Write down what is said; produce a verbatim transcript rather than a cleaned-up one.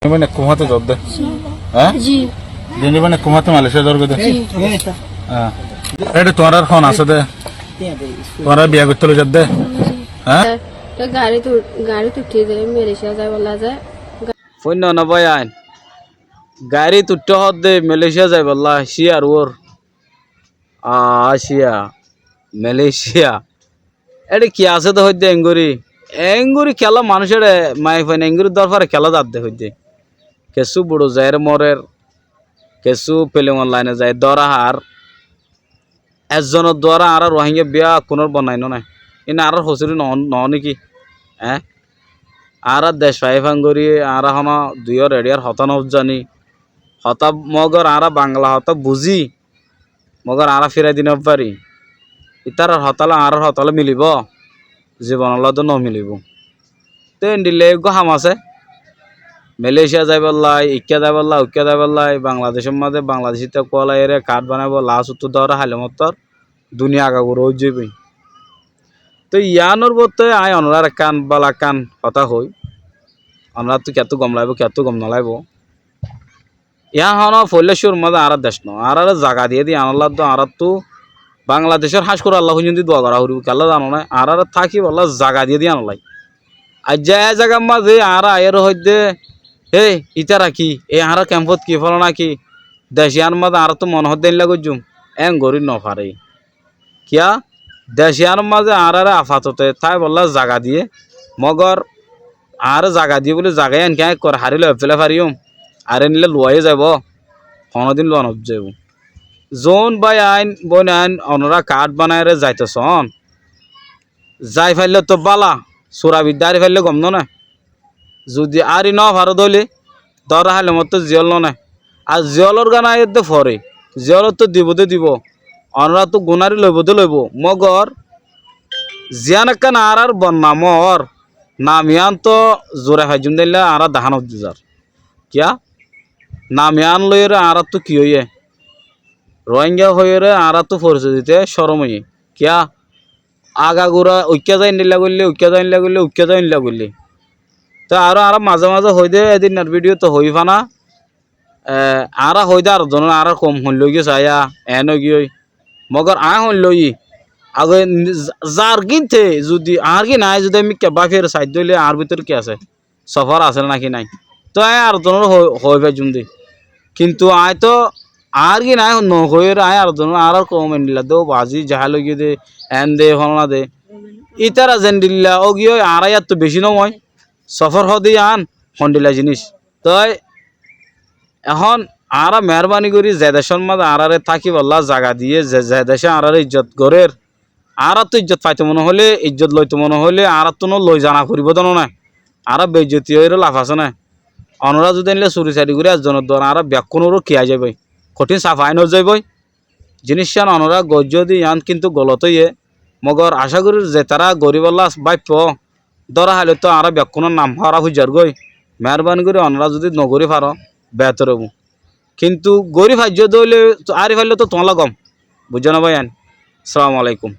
Bóin ekku máto zar dé. Hé? Ji. Dini bóin ekku máto Malaysia zar dé. Ji. Hé. Ére tuáñrar hon asé dé? Tuáñra biya goittó loi zar dé? Hé? Te garit u-, garit uthí de Malaysia zaibolla ze. Fúinno na bái ain. Garit uthí hoó de Malaysia zaibolla, cíyar uor. Asia, Malaysia. Ére ki asé dé hoidde engori. Engori kiyólla manúic ére maiyafuain engori dórfare kiyólla zadde hoidde. Kessú buço zaiyóre morer, kessú felingor laine zai dóra har. Ezzonor duara añára Ruáingga beggúnor bonnai no nai. Ín añárar hosúri no, no né ki? Eé? Añára dec fai fán gorí, añára honó duiyó rediyar hotá no zani. Hotá mogor añára Bangla hotá buzí. Mogor añára firai di no fari. Ítarar hotá loi añárar hotá loi milibó? Zibonollá to no milibó. Te endilla eggúa ham asé. Malaysia zaibolla, ikká zaibolla, uikká zaibolla, Bangladecór mazé Bangladeci tákkuwala ére kard banaibó, last ottú dóra haile mottor duniya agagura ói zaiboi. Te yiánor bótte aññí onoráre ekkán bála ekkán hotá hoói. Onoráttu kiyattú gom laibó, kiyattú gom no laibó. Yián honó foillá cúrur mazé añárar dec no. Añáráre zaga diyé dé yiánollá dó añáráttu Bangladecór háñc kurallá foijjonto dua gorá foribó. Kiyólla zano né? Añáráre tákibollá zaga diyé dé yiánollá. Aijja e zagar mazé añára aiyóre hoiddé, "Hé, ítara ki? E añárar kempót ki? Fólana ki?" Dec yiánor mazé añáráttu mone hoiddé éilla goijjum. Eén gorí no faré. Kiyá? Dec yiánor mazé añáráre afatote táibollá zaga diyé. Mogor añáre zaga diyé bóli zaga yián kiyá ekkore harí loi félai fariyum? Ar eéinilla luwa ói zaibó? Honódin luwa no zaibó. Zoón bái ain, bóin ain, onorá kard banaiyóre zaito soón. Zai faillé to bála, sura biddá ári faillé gom no né? Zudi ári no faró dé óile, dóra haile mottor ziyól no né. Ar ziyólor gán aiyér dé fore, ziyólottu dibou dé dibou. Onoráttu gunári loibou dé loibou. Mogor ziyán ekkán añárár bonnam ór, nam yián to zurai faijjum dé éilla añára dahá no zar. Kiyá? Nam yián loiyóre añáráttu ki óiye? Ruáingga hoiyóre añáráttu forisoy dité córom óiye. Kiyá? Agagura uikká zai endilla goillé, uikká zai endilla goillé, uikká zai endilla goillé. Te aró añára mazé mazé hoói dé, edinnar bídiyottú hoói fana, e, añára hoói dé ar zonóre añárár koum hoin loi giyé saiya, eén ói giyói. Mogor aññí hoin loiyí, ago za-, zar gínte zudi añár gín aññí zudi mikká báfiyore saidde óile añár bútore ki asé? Sofar asé né náki nái? Tói aññí ar zonóre ho-, hoói faijjum dé. Kintu aññí tó añár gín aññí no hoiyóre aññí ar zonóre añárár koum endilla dé, ó bazi jahál ói giyé dé, eén dé, fólana dé. Ítara zendilla ói giyói añára yáttu bicí no hoói. Sofar hoó dé yián hondilla jiníc. Tói ehón añára meérbani gorí ze decór mazé añáráre tákibollá zaga diyé, ze, ze decé añáráre ijjot gorér, añáráttu ijjot faito mone hoilé, ijjot loito mone hoilé, añáráttu no loi zana foribó dé no né? Añára beijjoti óiyore laf asé né? Onorá zudi éilla suri sari gorí ezzonor duara añára bekkúnoró ki ai zaibói? Kothín safa ain ói zaibói. Jiníccán onorá goijjó dé yián kintu golot óiye. Mogor acá gorír zetará goríbollá báiffo, dóra hailé tó añára bekkúnor nam hóraf ói zargói. Meérbani gorí onorá zudi no gorí faró, beétor óibo. Kintu gorí faijjó dé óile, ári faillé tó tuáñlla gom. Buijjó né báiyain? Assalamu alaikum.